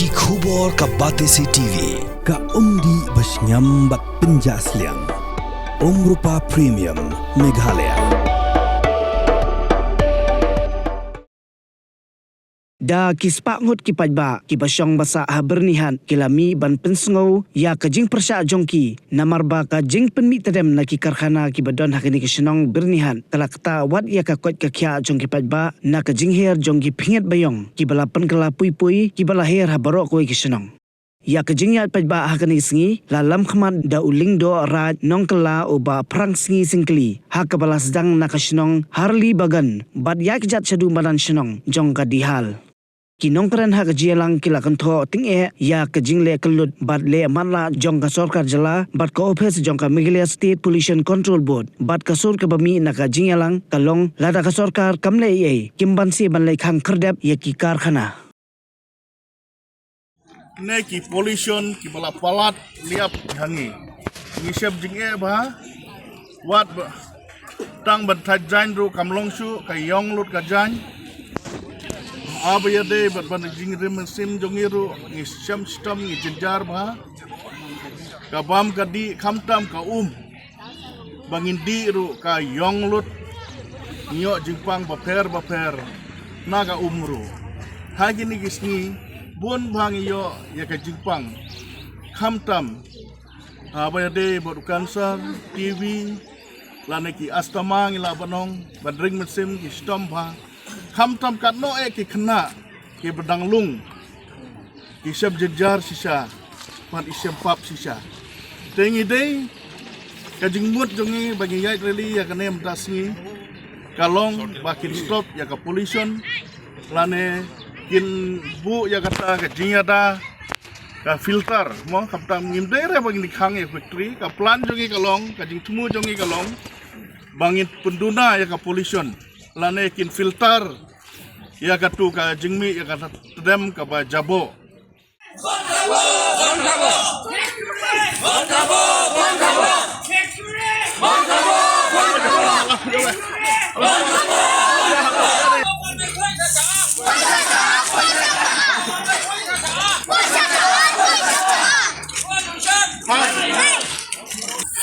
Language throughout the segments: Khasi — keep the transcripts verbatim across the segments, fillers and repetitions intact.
Ki khubor ka Batesi T V, ka umdih ba shngiam bad pynjah sliang. Umrupa Premium, Meghalaya. Da ki spah ngut ki paidbah kiba shong ba sah ha Byrnihat ki la mih ban pynsngew ïa ka jingpyrshah jong ki, namar ba ka jingpynmih tdem na ki karkhana kiba don ha kane ka shnong Byrnihat ka la ktah wat ïa ka koit ka khiah jong ki paidbah na ka jingher jong ki pynïaid baïong kiba la pynkylla pui pui kiba la her ha baroh kawei ka shnong. Ïa ka jingïaid paidbah ha kane ka sngi la lam khmat da u Lyngdoh Raid Nongkylla u Bah Phrangsngi Syngkli, ha kaba la sdang na ka shnong Harlibagan bad ïaid kjat shaduh madan shnong jong ka Dihal. Ki nongkren ha ka jingïalang ki la kynthoh tyngeh ïa ka jingleh kyllut bad leh matlah jong ka sorkar jylla bad ka ophis jong ka Meghalaya State Pollution Control Board bad ka sur kaba mih na ka jingïalang ka long lada ka sorkar kam leh ei ei kim banse ban leit khang khyrdep ïa ki karkhana. Ne ki pollution kiba la palat liap ha ngi. Ngi shem jingeh bha. Wat ba tang ban thait jaiñ ruh kam long shuh, ka ïong lut ka jaiñ. Haba ïadei bad ban jingrim mynsiem jong ngi ruh ngi shem shitom, ngi jynjar bha. Ka bam ka dih khamtam ka um. Ba ngin dih ruh ka ïong lut. Ngi ïoh jingpang bapher bapher na ka um ruh. Ha kine ki sngi bun bha ngi ïoh ïa ka jingpang. Khamtam haba ïadei bad u cancer, T B, lane ki asthma ngi lah ban ong, ban ring mynsiem ki shitom bha. Khamtam katno eh ki khynnah kiba dang lung, ki shem jynjar shisha bad ki shem pap shisha. Te ngi dei, ka jingmut jong ngi ba ngi ïaid rally ïa kane mynta sngi ka long ba kin stop ïa ka pollution lane kin buh ïa kata ka jingïada ka filter mo. Khamtam ngim dei re ba ngin khang ïa factory. Ka plan jong ngi ka long, ka jingthmu jong ngi ka long ba ngin pynduna ïa ka pollution lane kin filter ïa katu ka jingmih ïa ka tdem kaba jaboh.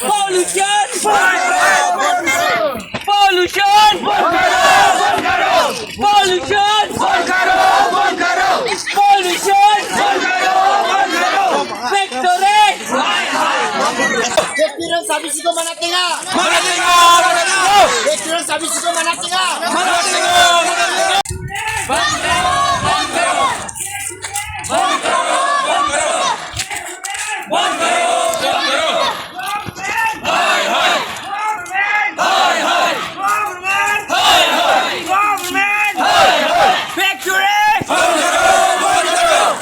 Pollution! Pollution! Pollution! Pollution! Factory! Factory sabisi ko mana tengah? Mana tengah? Mana tengah? Factory sabisi ko mana tengah? Mana tengah? Mana tengah? Factory!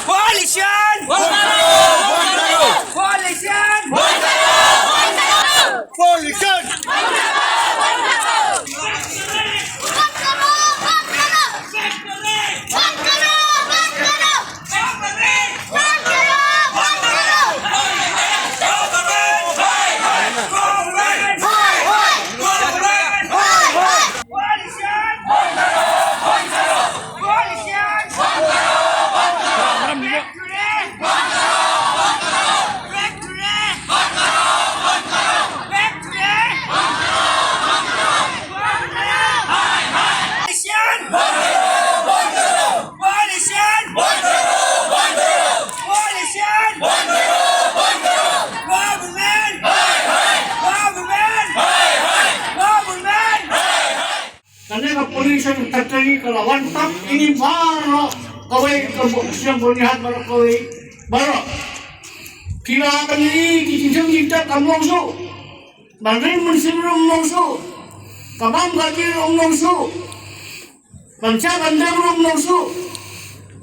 Coalition! Coalition! Coalition! Kane ka pollution factory ka la wan tap ïa ngi baroh kawei ka bo-, shnong Byrnihat baroh kawei baroh. Ki la kane ki jingthung jingtep kam long shuh. Ban ring mynsiem ruh ym long shuh. Ka bam ka dih ruh ym long shuh. Ban shah ban dem ruh ym long shuh.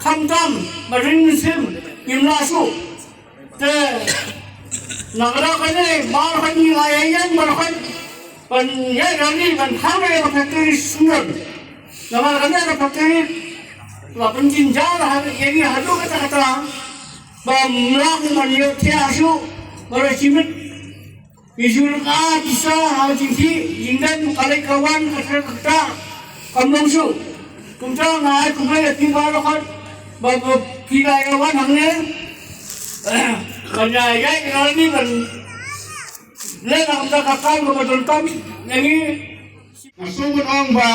Khamtam ban ring mynsiem ngim lah shuh. Te na ka daw kane baroh ngi la ïaïeng baroh ban ïaid rally ban khang ïa ka factory shnong. Namar kane ka factory la pynjynjar ha ïa ngi haduh katta katta ba ym lah ban ïohthiah shuh baroh shi miet. Ngi shu leit ka pisa ha jingkhih jingdon ka leit ka wan ka trei ka ktah kam long shuh. Kumta nga ai khublei ïa phi baroh ba, ba Ki la ïa wan hangne, ban ïa ïaid ïa kane ban leh na ka bynta ka kam kaba donkam ïa ngi. Nga sngewbha ban ong ba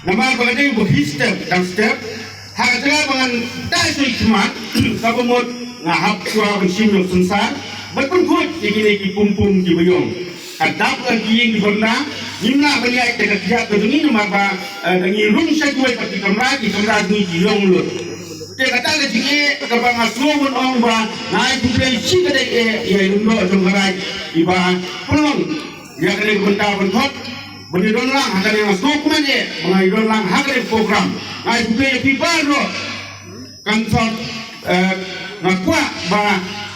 namar ba ka dei ba khie step dang step ha ka jaka ba ngan da shu khmat kaba mut nga hap shuwa ban shim ïa u synsar bad pynkhuid ïa kine ki pum pum kiba ïong. Ka dap ka ki ïing ki bynta ngim lah ban ïaid da ka kjat ka jong ngi namar ba da ngi rung sha kiwei pat ki kamra, ki kamra jong ngi ki ïong lut. Te kata ka jingeh kaba nga sngew ban ong ba nga ai khublei shi kdai eh ïa i lyngdoh jong ka raij iba pynlong ïa kane ka bynta ban thot ban ïadon lang ha kane, nga sngewkmen eh ba nga ïadon lang ha kane ka program. Nga ai khublei ïa phi baroh. Kan sot, eh, nga kwah ba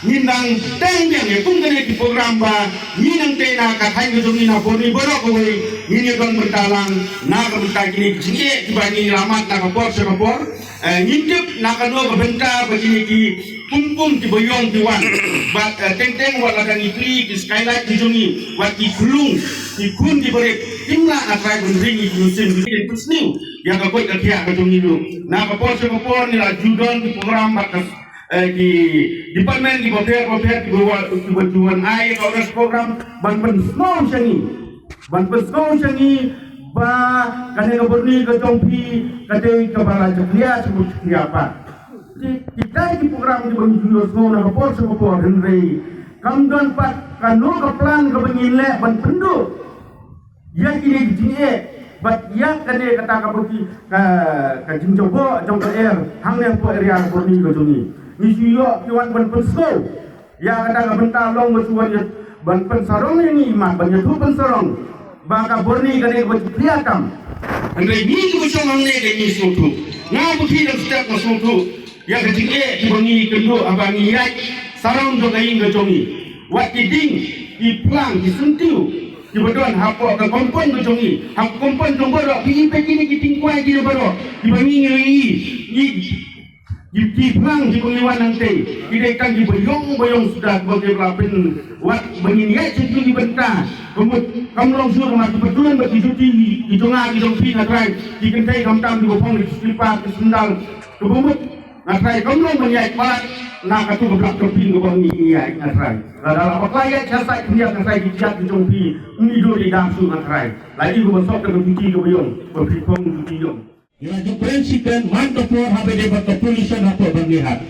ngin dang teng biang ïa kum kane ki program ba ngi nangtei na ka thaiñ ka jong ngi na Borni baroh kawei ngin ïadon bynta lang na ka bynta kine ki jingeh kiba ngi la mad na ka por sha ka por. Eh, ngin tip na kano ka bynta ba kine ki pum pum kiba ïong ki wan. Bad, eh, teng teng wat la ka ngi plie ki skylight ki jong ngi, wat ki khlung, ki khun kiba rit, kim lah na trai ban ring ïa ki mynsiem ki rit pynsniew ïa ka koit ka khiah ka jong ngi ruh. Na ka por sha ka por ngi la ju don ki program bad ka, eh, ki department kiba pher bapher kiba wa, kiba ju wan ai ïa ka awareness program ban pynsngew sha ngi. Ban pynsngew sha ngi ba kane ka Borni ka jong phi ka dei kaba la jakhlia sha jakhlia pat. Ki, kita ki program kiba ngi ju ïohsngew na ka por sha ka por, hynrei kam don pat kano ka plan kaba ngin leh ban pynduh ïa kine ki jingeh bad ïa kane kata kaba ki, ka, ka jingjaboh jong ka er hangne hapoh area ka Borni ka jong ngi. Ngi shu ïoh ki wan ban pynsngew ïa kata ka bynta long ba shu wan ïa ban pynsarong ïa ngi, mat ban ïathuh pynsarong ba ka Borni ka dei kaba jakhlia tam. Hynrei ngi kiba shong hangne ka ngi sngewthuh. Nga ba phi dang step nga sngewthuh ïa ka jingeh kiba ngi kynduh haba ngi ïaid sarong jong ka ïing ka jong ngi. Wat ki ding, ki phlang, ki syntiew kiba don hapoh ka compound ka jong ngi, ha ka compound jong baroh, phi i peit kine ki tingkwai kine baroh kiba ngi ngi i, ngi Ki, ki phlang kiba ngi wan nangtei ki dei tang kiba ïong ba ïong suda kiba ngi la pyn wat ba ngin ïaid sha ki bynta. Ka mut kam long shuh namar kiba don bad ki juti ki jong nga ki jong phi, nga trai ki kynthei khamtam kiba phong ki slipper ki sandal. Kaba mut nga trai kam long ban ïaid palat na katu ka blak ka pyn kaba ngi ïaid, nga trai. Lada la bakla ïaid sha sait khyndiat, nga trai ki kjat ki jong phi ym i dur i dang shuh, nga trai. La i kaba sop da ka juti kaba ïong, ba phi phong juti ïong. Ngi la ju kren shikren man ka por haba ïadei bad ka pollution hapoh Byrnihat.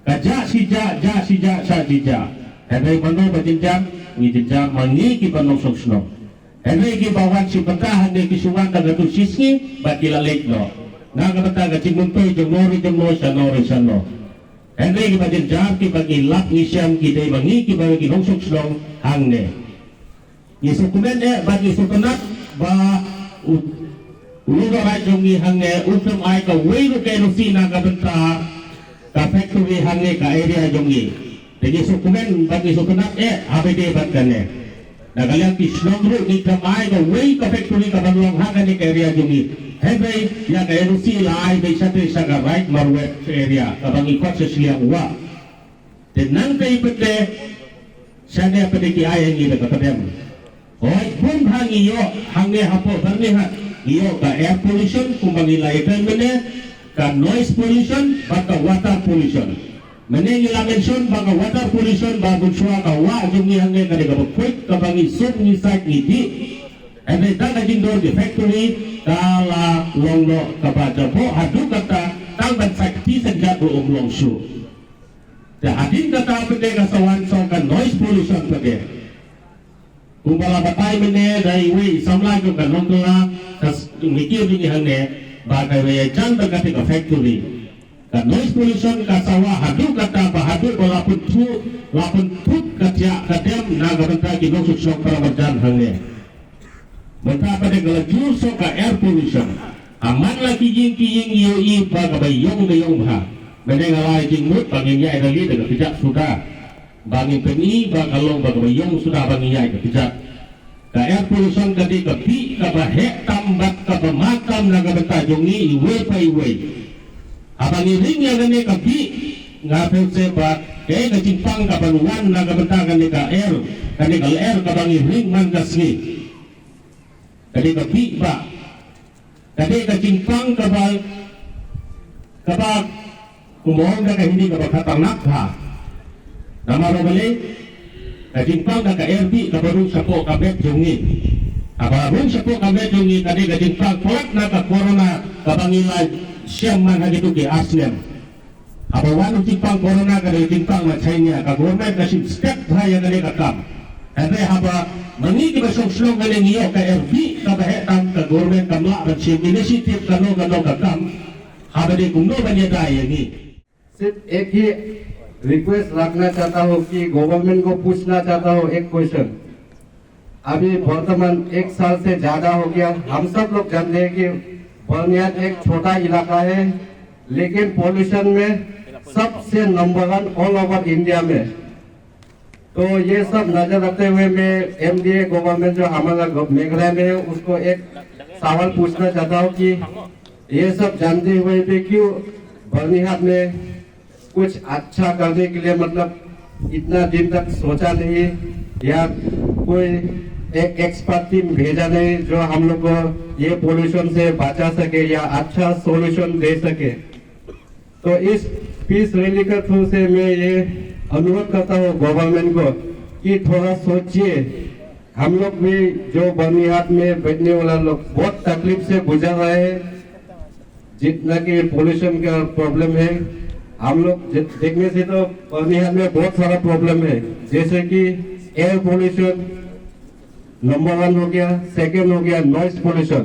Ka jah shi jah, jah shi jah, shah shi jah. Hynrei mano ba jynjar, ngi jynjar ma ngi kiba nongshong shnong. Hynrei kiba wan shi bynta hangne ki shu wan da katu shi sngi bad ki la leit noh. Na ka bynta ka jingmyntoi jong no re jong no, shano re shano. Hynrei kiba jynjar kiba ngi lap ngi shem ki dei ma ngi kiba ki nongshong shnong hangne. Ngi sngewkmen eh bad ngi sngewtynnat ba u, u Lyngdoh Raij jong ngi hangne u khlem ai kawei ruh ka N O C na ka bynta ka factory hangne ka area jong ngi. Te ngi sngewkmen bad ngi sngewtynnat eh haba ïadei bad kane. Na ka liang ki shnong ruh ngi khlem ai kawei ka factory kaban long ha kane ka area jong ngi. Hynrei ïa ka N O C la ai beit shatei sha ka Raid Marwet area kaba ngi khot sha shiliang Wah. Te nangta i pat te shane pat te ki ai ha ngi da ka pdem. Hooid, bun bha ngi ïoh hangne hapoh Byrnihat, ngi ïoh ka air pollution kumba ngi la ïathuh mynne, ka noise pollution bad ka water pollution. Mynne ngi la mention ba ka water pollution ba mynshuwa ka wah jong ngi hangne ka dei kaba khuid kaba ngi sum ngi sait ngi dih. Hynrei da ka jingdon ki factory ka la long noh kaba jaboh haduh katta tang ban sait kti sait kjat ruh ym long shuh. Te hadien kata pat te ka sa wan sha ka noise pollution pat te. Kumba la batai mynne da iwei i samla jong ka Nongkylla, ka s-, ngi kiew jong ngi hangne ba kawei ka jan ba kata ka factory. Ka noise pollution ka sa wah haduh kata ba haduh ba la pynthuh, la pynthup ka thiah ka dem na ka bynta ki nongshong shnong para marjan hangne. Mynta pat te ka la jur sha ka air pollution. Ka man la ki ïing ki ïing ïohi ba kaba ïong ka ïong bha. Mynne nga la ai jingmut ba ngin ïaid rally da ka kjat suda. Ba ngin pyni ba ka long ba kaba ïong suda ba ngin ïaid ka kjat. Ka air pollution ka dei ka bih kaba heh tam bad kaba ma tam na ka bynta jong ngi iwei pa iwei. Haba ngi ring ïa kane ka bih nga pyrshah ba kaei ka jingpang kaban wan na ka bynta kane ka air, kane ka lyer kaba ngi ring man ka sngi. Ka dei ka bih ba. Ka dei ka jingpang kaba, kaba Kumba ong da ka Hindi kaba khatarnak bha. Namar balei, ka jingpang da ka R B kaba rung shapoh ka met jong ngi. Kaba rung shapoh ka met jong ngi ka dei ka jingpang palat na ka corona kaba ngi la shem man ha kito ki ar snem. Haba wan u jingpang corona ka dei jingpang ma China, ka government ka shim step bha ïa kane ka kam. Hynrei haba ma ngi kiba shong shnong kane ngi ïoh ka R B kaba heh tam, ka government kam lah ban shim initiative kano kano ka kam. Haba dei kumno ban ïada ïa ngi. सिर्फ एक ही रिक्वेस्ट रखना चाहता हूँ कि गवर्नमेंट को पूछना चाहता हूँ एक क्वेश्चन। अभी वर्तमान एक साल से ज्यादा हो गया, हम सब लोग जानते हैं कि बर्निहाट एक छोटा इलाका है, लेकिन पॉल्यूशन में सबसे नंबर वन ऑल ओवर इंडिया में। तो ये सब नजर रखते हुए मैं एमडीए गवर्नमेंट जो हमारा गव-, मेघालय में है, उसको एक सवाल पूछना चाहता हूँ कि ये सब जानते हुए भी क्यों बर्निहाट में कुछ अच्छा करने के लिए, मतलब, इतना दिन तक सोचा नहीं, या कोई एक एक्सपर्ट टीम भेजा नहीं जो हम लोग को ये पोल्यूशन से बचा सके या अच्छा सॉल्यूशन दे सके। तो इस पीस रैली के थ्रू से मैं ये अनुरोध करता हूँ गवर्नमेंट को कि थोड़ा सोचिए। हम लोग भी जो बर्निहाट में बैठने वाला लोग बहुत तकलीफ से गुजर रहे हैं, जितना कि पोल्यूशन का प्रॉब्लम है। हम लोग ज-, देखने से तो बर्निहाट में बहुत सारा प्रॉब्लम है, जैसे कि एयर पोल्यूशन नंबर वन हो गया, सेकंड हो गया नॉइस पोल्यूशन।